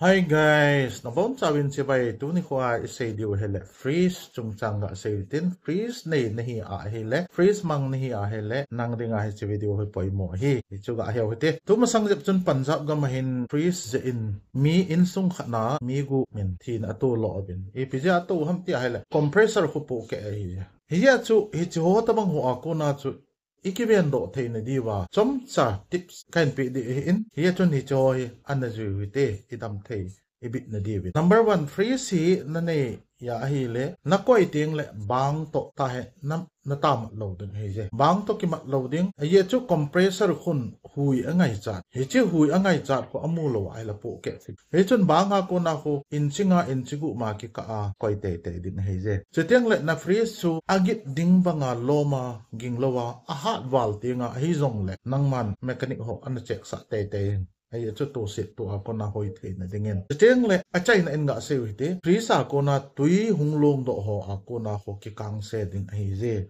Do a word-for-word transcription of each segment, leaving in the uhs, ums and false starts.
Hi guys, nabonchauvin chibai. Tuni khoa isei diu hile fridge chungchang gasei tin, fridge nei nahi ahile, fridge mang nahi ahile, nang dinga hiche video hi poimo ahi. Hichu gaheu hite. Tumasang jep chun Punjab gam a hin fridge jeh in mi insung khat na mi gup min thina ato lou uvin. Ipi jeh a ato ham ti ahile, compressor khu pohkeh ahi. Hijeh chun hiche ho tabang ho a kona chu ikiven doh theina diuva chomcha tips kahin pe ding ahin, hia chun hiche ho hi ana jui u hite, idam thei, ibitna diuvin. Number one, fridge hi nanei a ahile, nakoi tengle bang toh tahen, na, natamat lou ding ahije. Bang toh kimat lou ding, hia chu compressor khun hui angaichat. Hiche hui angaichat khu amu lou ahile pohkeh thei. Hichun bang a kona khu inch nga, inch gup ma kikah a koi teitei ding ahije. Chutengle na fridge chu agit ding banga lom a, ging lou a, ahat val tenga ahijongle, nangman mechanic ho ana check sah teitei in. Hijeh chun toset toh a kona hoi theina dingin. Chutengle achaina in gasei u hite, fridge a kona tui hung longdoh ho a kona khu kikangse ding ahije.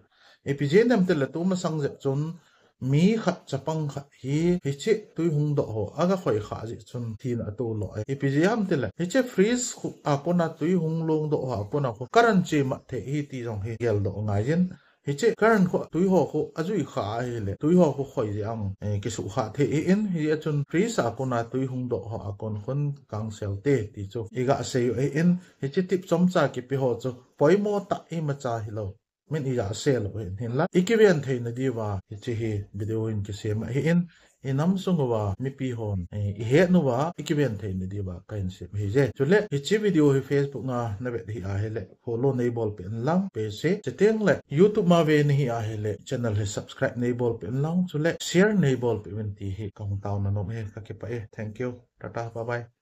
Ipi jeh ham tile tumasang jep chun mi khat chapang khat hi hiche tui hung doh ho aga khoi kha jeh chun thina ato lou e. Ipi jeh ham tile hiche fridge khu a kona tui hung longdoh ho a kona khu current che mat thei ahi ti jong hi geldoh angaiyin. Hiche current khu tui ho khu ajui kha ahile, tui ho khu khoi jeh a, eh, kisuh kha thei ahin, hijeh chun fridge a kona tui hung doh ho a kon khun kangse u hite ti chu igasei u ahin, hiche tip chomcha kipe ho chu poimo tah imacha hilou. Min igasei lou ahin, hinla ikiven theina diuva hiche hi video in kisem ahin, inam sung uva mipi hon, eh, ihet uva ikiven theina diuva kahin sem ahije. Chule hiche video hi Facebook a navet ahi ahile, follow neibolpeh inlang, page hi. Chutengle YouTube ma ve nahi ahile, channel hi subscribe neibolpeh inlang, chule share neibolpeh uvin ti hi kahung taona nom e, kakipah e. Thank you. Tata, bye bye.